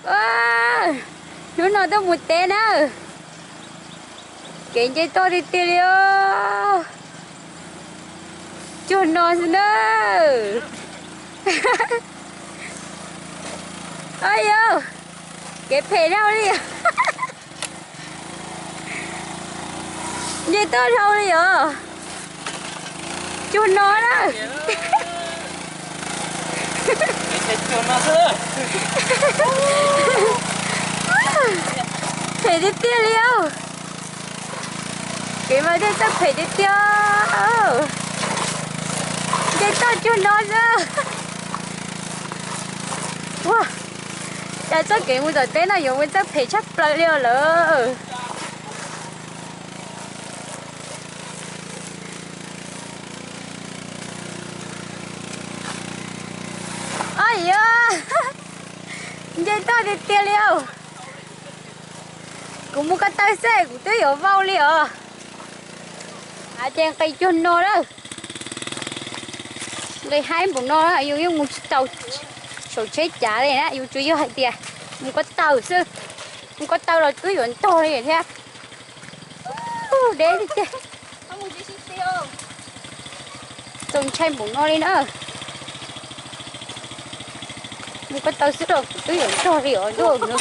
Hnub no tuaj mus teb na, kev nce toj tiag tiag li os. Cuag no xwb na. Ay yos, kev phem dhau li. Nce toj dhau li os. Cuag no na. Phem tiag tiag li os. Kev mas thiaj txawj phem tiag tiag. Nce toj cuag no xwb. Ua cas txoj kev mus tom teb no yuav mus txawj phem tshaj plaws li os lawm. Ay yos, nce toj tiag tiag li os. Kuv mus ko taw xwb kuv twb yuav vau li os. Ces nqis cuag no lawm. Nqis haib npaum no yus yeej mus tsis tau saum tsheb cav li na, yus tsuas yog hais tias mus ko taw xwb. Mus ko taw los twb yuav ntog li thiab. Deb tiag tiag. Txaus ntshai npaum no li na. Mus ko taw xwb los kuv twb yuav ntog li os ntuj no.